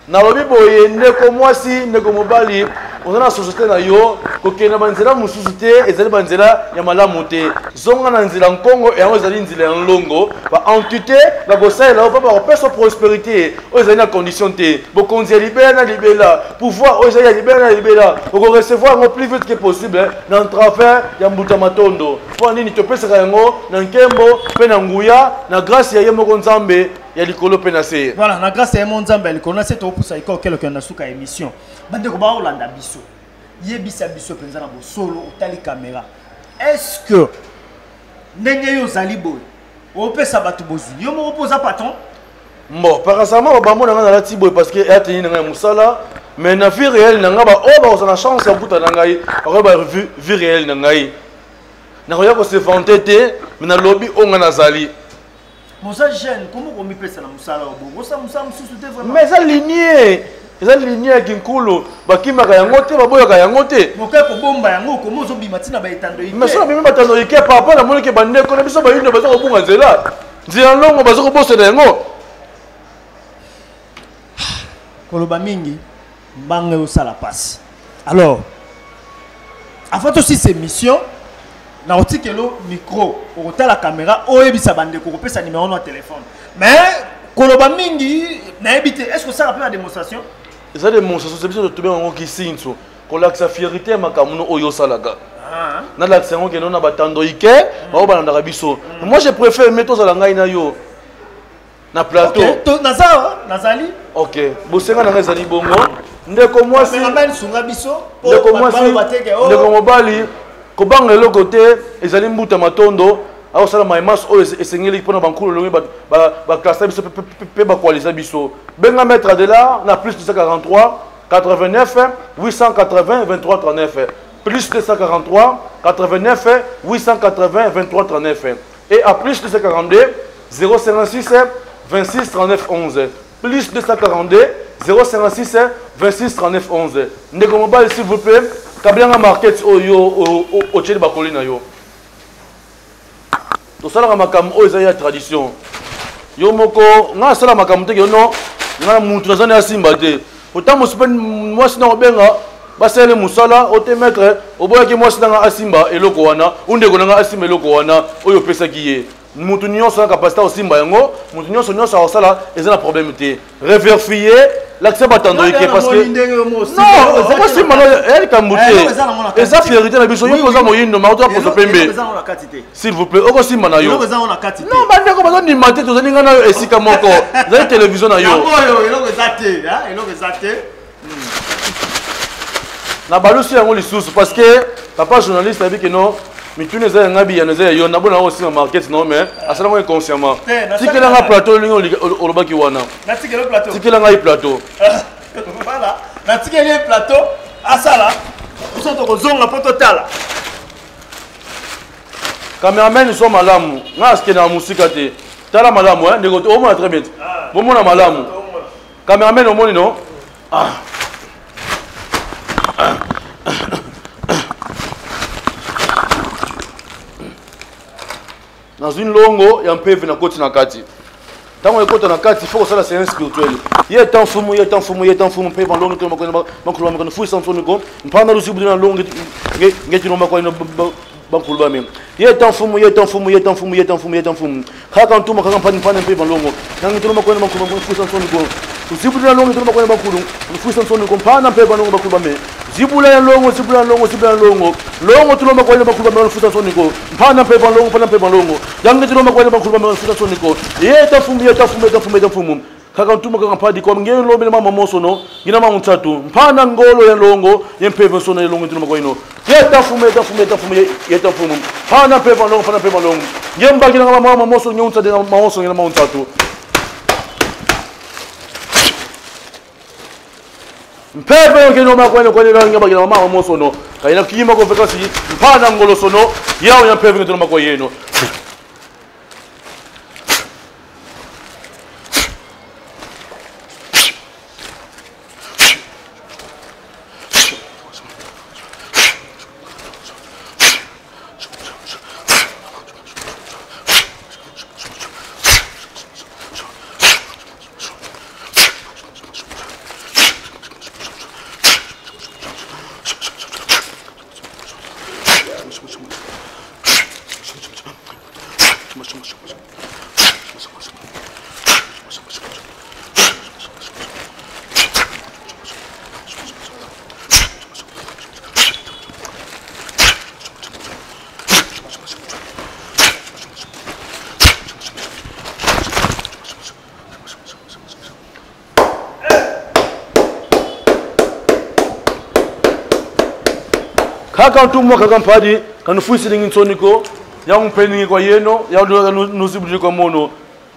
Nalobi boye, ndeko mwasi, ndeko mobali, oza na société na yo, kokende na banzela mosusu te, ezali banzela ya malamu te. Zonga na nzela nkongo, yango ezali nzela ya nlongo. Baentité bakosalela yo mpo bakopesa prospérité oyo ezali na condition te. Bokonzi ya libela na libela, pouvoir oyo ezali ya libela na libela, okorecevoir yango plus vite que possible na travers ya mbuta matondo. Mpo nini topesaka yango na nkembo mpe na nguya na grâce ya ye moko Nzambe ya likolo mpe na se. Voilà, na grâce ya mo Nzambe ya likolo na se, tokopusa iko okelokelo na suka ya émission. Bandeko baolanda biso, yebisa biso mpenza na bosolo, otali caméra, est ce que ndenge yo ozali boye opesa bato bozwi yo moko mpo oza patron? Bon, par récemment bambo na ngai nalati boye parce que eyateni na ngai ya mosala, mais na vie réelle na ngai, baoyo bakozala na chance ya kokuta na ngai bakoyeba vie réelle na ngai. Nakoya kose vanter te, mais nalobi oyo ngai nazali. Moza jeune, komo komipesa na mosala oyo bongo, osala mosala mosusu te vraiment? Mais eza linie, eza linie ya kinkulu, bakimaka yango te, baboyaka yango te. Moke kobomba yango, komo ozobima ntina baetando ike? Mais soki nabimi batando ike, papa, namoni ke bandeko na biso bayindo baza kobunga nzela, nzela longo baza kobosana yango. Koloba mingi mbanga osala pasi. Alors, avant tosisa émission, na otikelo micro, okotala caméra, oyebisa bandeko, okopesa numéro no ya téléphone. Mais koloba mingi nayebi te, est ce que osala mpe ba démonstration? Eza démonstration, c'est biso tobenga yango kisinso, kolakisa fierté ya makambo no oyo osalaka. Nalakisa yango kendo na batando ike bao balandaka biso. Moi, je préfère me tozala ngai na yo na plateau. Ok, naza, nazali. Ok, bosenga na ngai ezali bongo, ndeko mwasi, cameraman, sunga biso po ndeko bato mwasi, baloba te ke, oh, ndeko mobali, kobanga eloko te. Ezali mbuta matondo akosala maimas oyo esengeli mpona bankulu elongi baklasa biso mpe bakoalisa biso. Benga maître Adela na plus 243 89 880 23 39, plus 243 89 880 23 39, et à plus 242 056 26 39 11, plus 242. 056 26 39 11. Ndeko mobali, s'il vous plaît, kabilanga market oyo otyeli bakoli na yo. Tosalaka makambo oyo ezali ya tradition. Yo moko nga asala makambo te ke non, nga mutu naza na asimba te. Otambusi mpe mwasi na kobenga basaleli mosala ote maître oboyaki mwasi na nga asimba eloko wana, undeko na nga asimba eloko wana oyo opesaki ye. Mutu nyonso na capacité osimba yango, mutu nyonso nyonso akosala, eza na problème te. Reverfier l'accès batandoike parce que non, okosimba no eya likambo te, eza fierité na biso. Yo mpe oza moyindo, ma otoka poso pembe, s'il vous plaît, okosimba na yo. Non, bandeko bazondima te, tozali ngai na yo esika moko, ezali télévision na yo. Na balusi yango lisusu parce que papa journaliste ayebi ke non, mituna eza ya ngai, biyano eza ya yo. Nabona yango osimba market non, mais asala yango inconsciemment. Tikela nga plateau, olingi olobaki wana, tikela ngai plateau. Voilà, natikeli ye plateau, asala biso tokozonga mpo totala. Cameraman, so malamu, ngai asikendaka mosika te. Tala malamu, ndeko, omona très bien, bomona malamu. Cameraman, omoni no? Ah. Nazwi nlongo ya mpeve, nakoti na kati. Ntango ekota na kati, fo kosala séance spirituelle. Ye tan fumu, ye tan fumu, ye tan fumu, mpeve nlongo to makolo makolo makolo fuisa nsoniko mpanda lusibu na longo ngeti no makolo bankulu bame. Ye tan fumu, ye tan fumu, ye tan fumu, ye tan fumu, ye tan fumu, kaka ntuma kaka mpani mpani mpeve nlongo nangi to makolo makolo makolo fuisa nsoniko zibu na longo to makolo makolo fuisa nsoniko mpanda mpeve nlongo bakulu bame. Zibula ya longo, zibula ya longo, zibula ya longo, longo tulomba kwa bakulu bame fuisa nsoniko mpanda mpeve nlongo, mpanda mpeve nlongo yangi tulomba kwa bakulu bame fuisa nsoniko. Ye ta fumu, ye ta fumu, ye ta fumu, ye ta fumu, kaka ntuma kaka mpadi kwa nge lombe mama moso no ngina mama mutatu mpana ngolo ya longo ye mpeve sono ya longo tulomba kwa ino. Ye ta fumu, ye ta fumu, ye ta fumu, ye ta fumu, mpana mpeve nlongo, mpana mpeve nlongo nge mbaki na mama moso nge mutatu na mama moso nge mama mutatu mpeve nge no makwene kwene na nge mbaki na mama moso no kaina kiyima ko fekasi mpana ngolo sono yao ya mpeve nge tulomba kwa yeno. Kaka ntumwa kaka mpadi kanufuisi nsoniko yangu mpeningi kwa yeno yangu nuzibuli kwa mono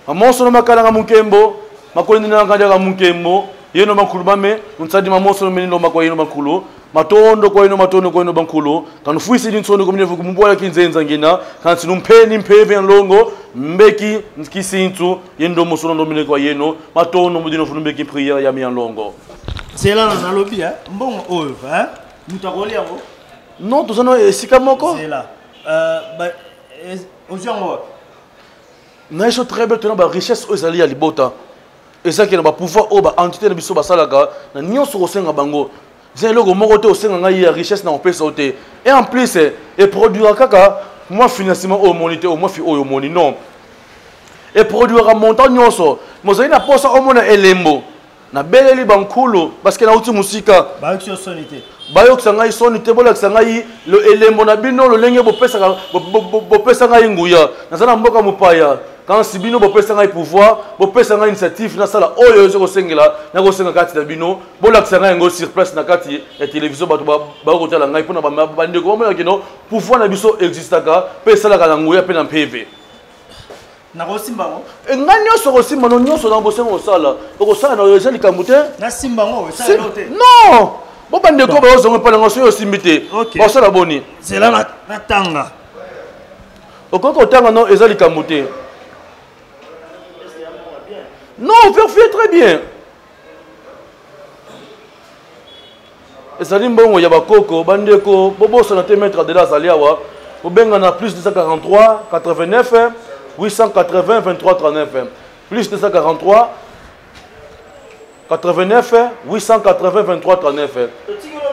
mamonso no makala nga munkembo makolindi na ngandi nga munkembo yeno makulu mame nsadi mamonso no menino makwa yeno makulu matondo kwa yeno matondo kwa yeno bankulu kanufuisi nsoniko mnevu kumbola kinzenza ngina kansi numpeni mpeve nlongo mbeki nkisintu yendo mosono ndomine kwa yeno matondo mudino funumbeki prière ya mianlongo. Zela na nalobi, hein? Mbongo oyo, hein? Mutu akolia yango? Non, toza na esika moko. Zela. Ba, ozwi yango wapi? Na biso très bien, tona ba richesse oyo ezali ya libota. Ezaki na ba pouvoir oyo ba entité na biso basalaka na nyonso kosenga bango. Zela eloko moko te osenga ngai ya richesse na kopesa yo te. Et en plus, e produira kaka mwa financement oyo omoni te, mwa fi oyo omoni, non. E produira montant nyonso. Mozali na posa omona elembo. Nabeleli bankulu parce que nauti mosika. Bayokisi yo soni te. Bayokisa ngai soni te, bolakisa ngai lo elembo na bino lolenge bopesaka, bopesa ngai nguya. Naza na mboka mopaya. Kasi bino bopesa ngai pouvoir, bopesa ngai initiative nasala oyo ezo kosengela, nakosenga kati na bino, bolakisa ngai yango sur place na kati ya télévision, bato bakotala ngai mpona bandeko bamona kino pouvoir na biso existaka mpe esalaka na nguya mpe na mpeve. Nakosimba yango? Ngai nyonso okosimba no nyonso na bosengo kosala. Okosala na oyo eza likambo te. Nasimba yango, esala eloko te. Non! Bo bandeko bazonga epai na ngai, soki osimbi te. Ok. Basala boni? Zela natanga. Okoki kotanga no eza likambo te. Non, vérifiez très bien. Ezali mbongo ya bakoko. Bandeko, bobosana te, maître Adela azali awa. Bobenga na plus 243 89 880 23 39, plus 243 89 880 23 39,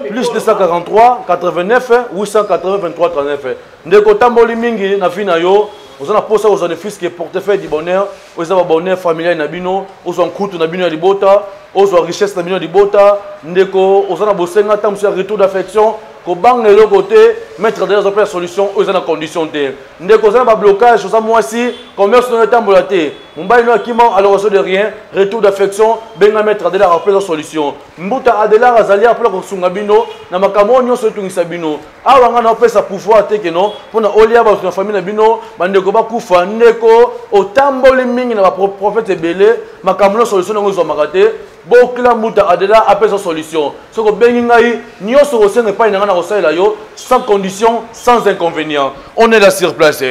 plus 243 89 880 23 39. Ndeko, otamboli mingi na vie na yo, oza na mposa kozwa ne fût-ce que portefeuille du bonheur, oyo eza babonheur familial na bino, ozwa nkutu na bino ya libota, ozwa richesse na bino ya libota. Ndeko, oza na bosenga ata mosusu ya retour d'affection, kobanga eloko te, maître Adela azopesa solution oyo eza na condition te. Ndeko, oza na bablocage, oza mwasi, commerce no etambola te, mobali no akima, alors de rien, retour d'affection, benga maître Adela, apesa solution. Mbuta Adelar azali awa mpona kosunga bino na makambo oyo nyonso etungisa bino. Awa ngai naopesa pouvoir te keno mpona olia bato na famille na bino, bandeko bakufa. Ndeko, otamboli mingi na baprophète ebele, makambo nyonso solution yango ezwamaka te, bokila mbuta Adela apesa solution. Soki obengi ngai, nyonso kosenga epai na ngai na kosalela yo sans condition, sans inconvénient. On est là sur place.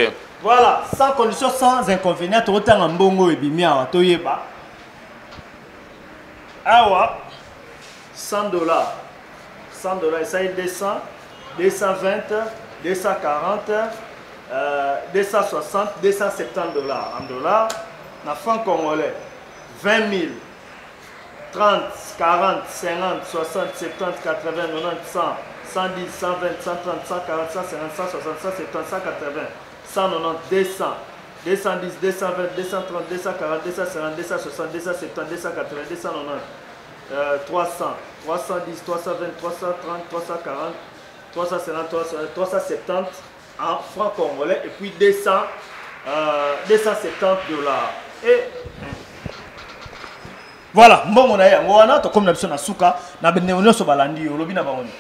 Voilà, sans condition, sans inconvénient. Tokotanga mbongo ebimi awa, toyeba awa 100 dollars, 100 dollars esali 200, 220, 240, 260, 270 dollars en dollars. Na franc congolais, 20 000, 30, 40, 50, 60, 70, 80, 90, 100, 110, 120, 130, 140, 150, 160, 170, 180, 190, 200, 210, 220, 230, 240, 250, 260, 270, 280, 290, 300, 310, 320, 330, 340, 350, 370 en francs congolais et puis 200, 270 dollars. Et voilà, mbongo na ye yango wana. Tokomi na biso na suka. Na bandeko nyonso balandi yo, olobi na bango nini?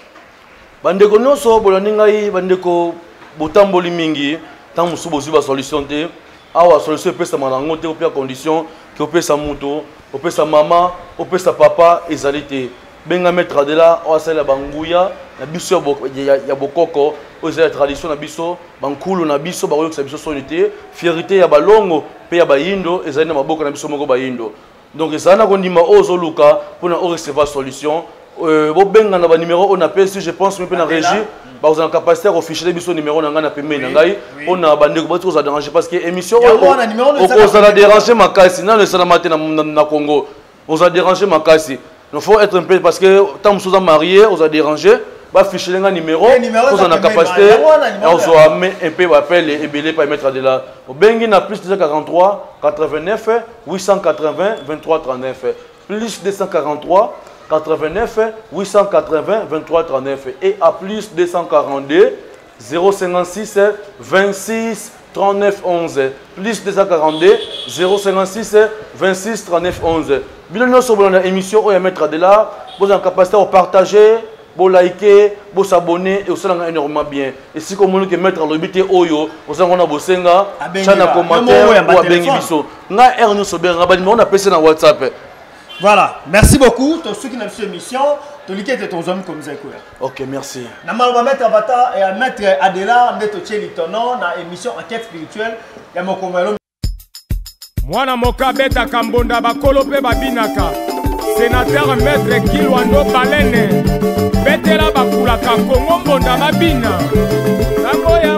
Bandeko nyonso bolandi ngai, bandeko botamboli mingi, ntango mosusu bozwi basolution te, awa solution epesama na yango te. Opia condition ke opesa moto, opesa mama, opesa papa, ezali te. Benga maître Adela oyo asalela banguya na biso ya bokoko, oyo eza ya tradition na biso. Bankulu na biso bakoyokisa biso soni te. Fierté ya balongo mpe ya bayindo ezali na maboko na biso moko bayindo. Donc ezali na kondima oyo ozoluka mpona orecevoir solution. Bobenga na banimero oyo napesi. Je pense mpe na régie bakozala na capacité ya koafficher biso numéro na ngai na pembeni na ngai, mpona bandeko bati kozala déranger, parce que émission oyo okozala déranger makasi, nano esalama te na Congo. Ozala déranger makasi, il faut être un peu, parce que tant mosusu oza marié, oza déranger. Baafficher nga numéro, kozala na capacité ya kozwa un peu baappel ebele pa maître Adela. Obengi na plus 243 89 880 23 39, plus 243 89 880 23 39 et à plus 242 056 26 39 11, plus 242 056 26 39 11. Bino nyonso bolanda émission oyo ya maître Adela, bozala na capacité ya kopartager, bolike, bosabonner, eosalanga énormément bien. Esika omoni ke maître alobi te, oyo ozango na bosenga, tia na commentaire oyo abengi biso. Ngai heure nyonso obenganga, banimero napesi na WhatsApp. Voilà, merci beaucoup. Tosuki na biso émission, toliki ete tozwami komisa ekoya. Ok, merci. Na maloba maître Avata ya maître Adela nde totie litono na émission Enquête spirituelle ya mokongo ya. Mwana moka abetaka mbonda, bakolo mpe babinaka. Sénateur maître Kilwando Balene, betela bakulaka Kongo mbonda babina. Sango ya